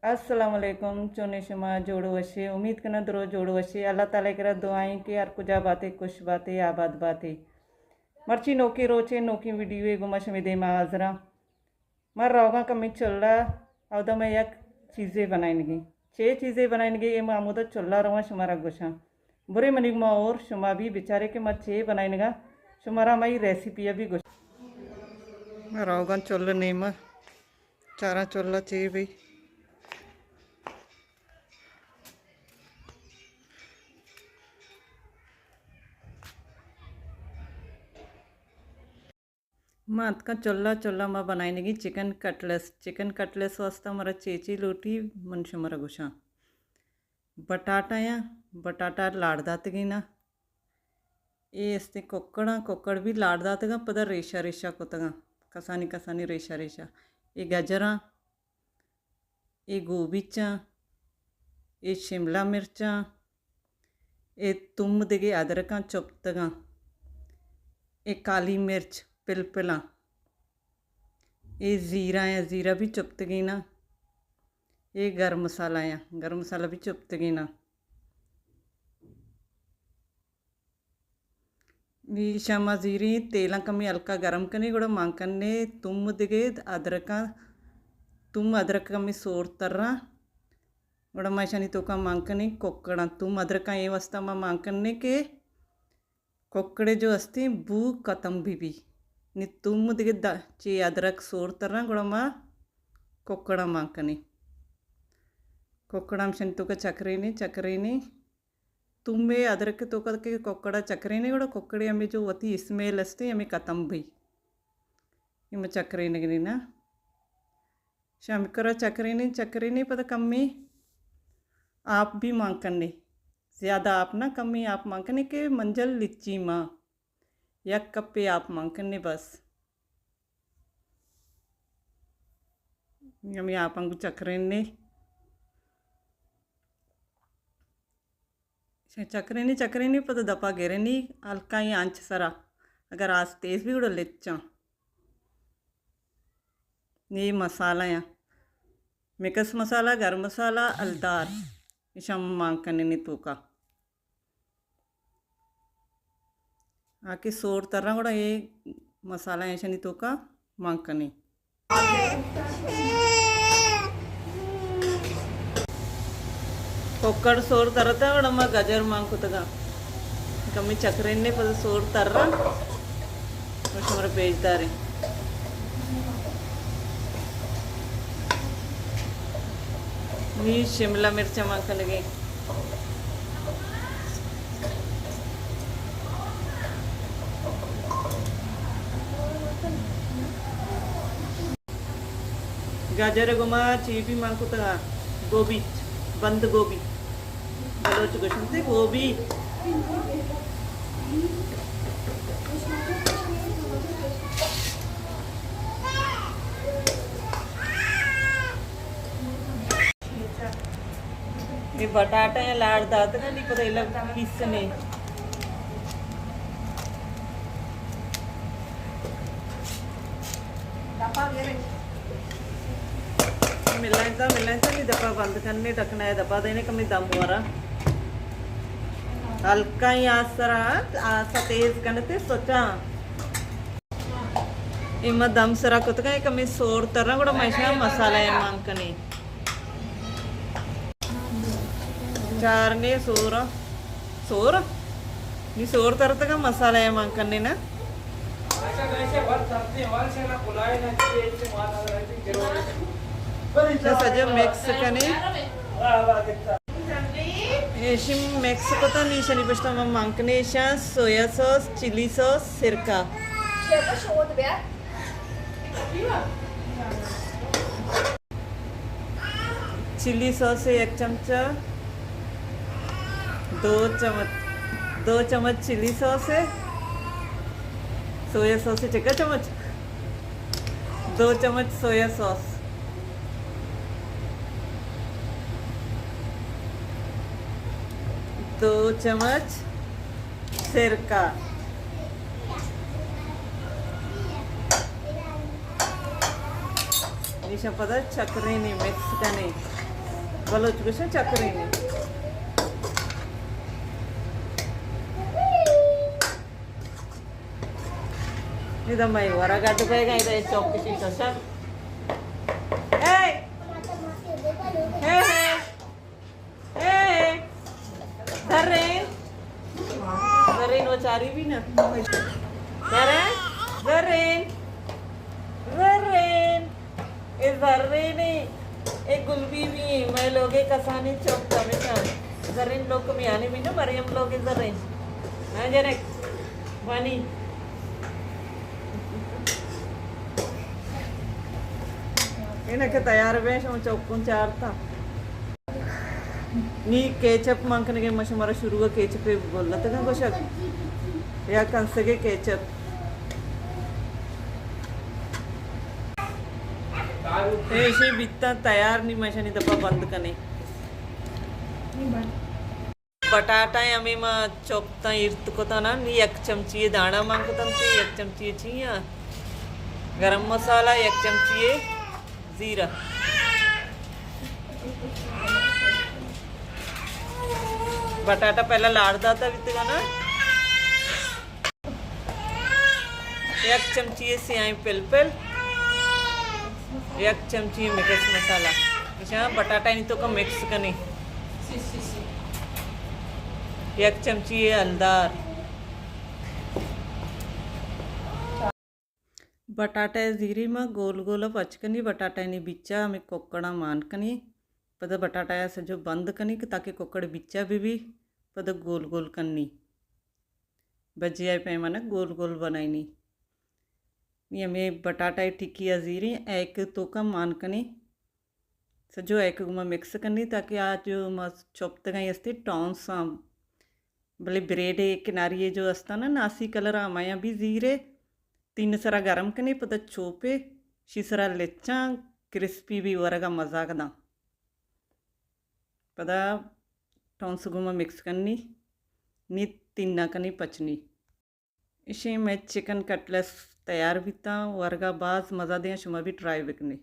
السلام علیکم، چونے شما؟ جوڑ وشے؟ امید کناں درو جوڑ وشے۔ اللہ تعالیٰ کرا دعائیں کہ ہر کجا باتے، خوش باتے، آباد باتے۔ مرچی نوکیں روچے، نوکیں ویڈیوے گوما شمے دیما حاضراں۔ ما روگاں کمیں چلا، اودا ما یک چیزے بنائینگیں۔ چے چیزے بنائینگیں، اے ما ہمودا چلا رواں شمارا گوشاں۔ برے منی گوما اور شما بھی بچارے کہ ما چے بنائینگاں، شمارا مئی ریسیپی بھی گوشاں۔ ما روگاں چلا نیما، چاراں چلا چے بھئی۔ ما اتکاں چلا، چلا ما بنائینگی چکن کٹلس۔ چکن کٹلس واسطہ مارا چے چے لوٹی، من شمارا گوشاں۔ بٹاٹا یا بٹاٹا لاڑ داتگی نا۔ اے استیں ککڑاں، ککڑ بھی لاڑ داتگاں، پدا ریشہ ریشہ کتگاں، کسانی کسانی ریشہ ریشہ۔ اے گجراں، اے گوبیچاں، اے شملہ مرچاں، اے توم دگہ ادرکاں چپتگاں، اے کالی مرچ، پلپلاں، اے زیرہ یا زیرہ بھی چپتگیناں، اے گرم مسالہ یا گرم مسالہ بھی چپتگیناں۔ نی شما زیریں تیلاں کمی ہلکا گرم کنی، گڑا مان کنے توم دگہ ادرکاں، توم ادرک کمی سور تراں، گڑا ما ایشانی توکا مان کنی ککڑاں۔ توم ادرکاں اے واسطہ ما مان کنے کہ ککڑے جو استیں بو ختم بی بی۔ نی توم دگہ دا-، چی ادرک سور تراں، گڑا ما ککڑاں مان کنی۔ ککڑاں ایشانی توکا چکرینی، چکرینی۔ تومے ادرک توکا کہ ککڑا چکرینے، گڑا ککڑے ہمے جو وتی اسمیل استے ہمے ختم بھئی۔ ہمے چکرینگنی نا۔ شام کرا چکرینے، چکرینے پدا کمی آپ بھی مان کنے۔ زیادہ آپ نہ، کمی آپ مان کنے کہ منجل لچی ما۔ یک کپے آپ مان کنے بس۔ ہمے آپاں گوں چکرینے۔ چکرینی، چکرینی پدا دپا گرینی ہلکائیں آنچ سرا۔ اگر آس تیز بی گڑا لچاں۔ نی مسالہ یا مکس مسالہ، گرم مسالہ، ہلدار۔ ایشاں مان کننی توکا۔ آ کہ سور تراں گڑا اے مسالہ ایشانی توکا مان کنی۔ ککڑ سور ترتا گڑا ما گجر مان کتگا۔ کمی چکرین نے پد سور ترا۔ شمارا پیش داریں۔ نی شملہ مرچ مان کنگے۔ گاجر گما چی بھی مان کتگا، گوبی، بند گوبی۔ بلوچ گوشنتے گوبی۔ اے بٹاٹا ایں لاڑ داتگ، نی پدا الگ پیسنے۔ ملائیں تا، ملائیں تا، نی دپا بند کننے، ڈکنا ہے دپا دینے، کمی دم ورا۔ ہلکا ہی آس سرا، آسا تیز کنتے سوچا۔ اے ما دم سرا کتگا، اے کمی سور ترا، گڑا ما ایشاں مسالہ اے مان کنی۔ چارنے سور، سور؟ نی سور ترتگا مسالہ اے مان کنی نا۔ سجا مکس کنی۔ ایشی مکس کتا، نی ایشانی پشتا ما مان کنی ایشاں سویا سوس، چلی سوس، سرکہ۔ چلی سوس یک چمچہ، دو چمچ، دو چمچ چلی سوس ہے، سویا سوس ہے چکا چمچ۔ دو چمچ سویا سوس، دو چمچ سرکہ، ایشاں پدا چکرینی مکس کنی۔ بلوچ گوشن چکرینی۔ ادا مئے ورگ اڈ بیگ ءَ، ادا اے چوک کشی کشا۔ اے! اے، اے! اے! زرین! زرین وچاری بھی نا۔ زرین! زرین! زرین! اے زرین اے، اے گل بی بی ایں، مئے لوگے کسانی چوک ہمیشہ۔ زرین لوگ میانی بھی نا، مریم لوگے زرین۔ ہاں جنک، وانی۔ انکہ تیار بیں، شما چوکوں چارتا۔ نی کیچپ مان کنگے، ما شمارا شروع ءَ کیچپ ءِ گل اتگاں گوشگ، یا کنسگے کیچپ۔ ایشی بیتاں تیار، نی ما ایشانی دپا بند کنیں۔ بٹاٹا ہمے ما چوپتاں، ارت کتاں نا، نی یک چمچی دانا مان کتاں، چی یک چمچی چی آ گرم مسالہ، یک چمچی زیرہ۔ بٹاٹا پہلا لاڑ داتا بیتگا نا۔ یک چمچی سیاہیں پلپل، یک چمچی مکس مسالہ۔ اشاں بٹاٹانی توکا مکس کنی۔ یک چمچی ہلدار۔ بٹاٹا زیری ما گول گول پچ کنی، بٹاٹانی بیچا ہمیں ککڑاں مان کنی، پدا بٹاٹا سجو بند کنی کہ تاکہ ککڑ بیچا بہ بی، پدا گول گول کنی۔ بجیا پیمانہ گول گول بنائینی۔ نی ہمیں بٹاٹا ٹکی زیری ایک توکا مان کنی۔ سجو ایک گوما مکس کنی تاکہ آ جو ما چوپتگاں استی ٹونس آں، بلے بریڈ کناری جو استاں نا ناسی کلر آ، ہمایاں بھی زیرے، تین سرا گرم کنی، پدا چوپے، شی سرا لچاں کرسپی بھی ورگا مزاگ داں۔ پدا ٹونس گوما مکس کنی، نی تینا کنی پچنی۔ اشی مئے چکن کٹلس تیار بیتاں، ورگا باز مزہ دیاں، شما بھی ٹرائی بکنی۔